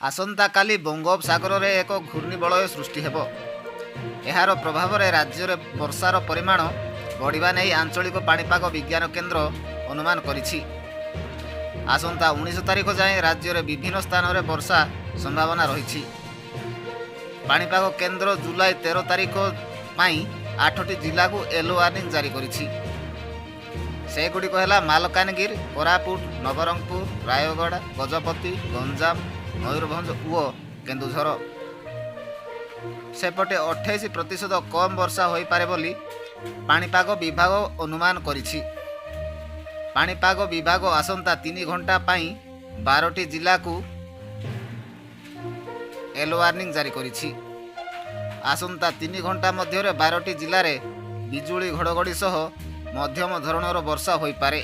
ଆସନ୍ତାକାଲି ବଙ୍ଗୋପସାଗରରେ ଏକ ଘୂର୍ଣ୍ଣିବଳୟ ସୃଷ୍ଟି ହେବ। ଏହାର ପ୍ରଭାବରେ ରାଜ୍ୟରେ ବର୍ଷାର ପରିମାଣ ବଢ଼ିବା ନେଇ ଆଞ୍ଚଳିକ ପାଣିପାଗ ବିଜ୍ଞାନ କେନ୍ଦ୍ର ଅନୁମାନ କରିଛି। ଆସନ୍ତା 19 ତାରିଖ ଯାଏଁ ରାଜ୍ୟରେ ବିଭିନ୍ନ ସ୍ଥାନରେ ବର୍ଷା ସମ୍ଭାବନା ରହିଛି। ପାଣିପାଗ କେନ୍ଦ୍ର ଜୁଲାଇ 13 ତାରିଖ ପାଇଁ ଆଠଟି ଜିଲ୍ଲାକୁ ୟେଲୋ ୱାର୍ଣ୍ଣିଂ ଜାରି କରିଛି। ସେଗୁଡ଼ିକ ହେଲା ମାଲକାନଗିରି, କୋରାପୁଟ, ନବରଙ୍ଗପୁର, ରାୟଗଡ଼ା, ଗଜପତି, ଗଞ୍ଜାମ, ମୟୂରଭଞ୍ଜ ଓ କେନ୍ଦୁଝର। ସେପଟେ 28% କମ୍ ବର୍ଷା ହୋଇପାରେ ବୋଲି ପାଣିପାଗ ବିଭାଗ ଅନୁମାନ କରିଛି। ପାଣିପାଗ ବିଭାଗ ଆସନ୍ତା 3 ଘଣ୍ଟା ପାଇଁ 12ଟି ଜିଲ୍ଲାକୁ ୟେଲୋ ୱାର୍ଣ୍ଣିଂ ଜାରି କରିଛି। ଆସନ୍ତା 3 ଘଣ୍ଟା ମଧ୍ୟରେ 12ଟି ଜିଲ୍ଲାରେ ବିଜୁଳି ଘଡ଼ଘଡ଼ି ସହ ମଧ୍ୟମ ଧରଣର ବର୍ଷା ହୋଇପାରେ।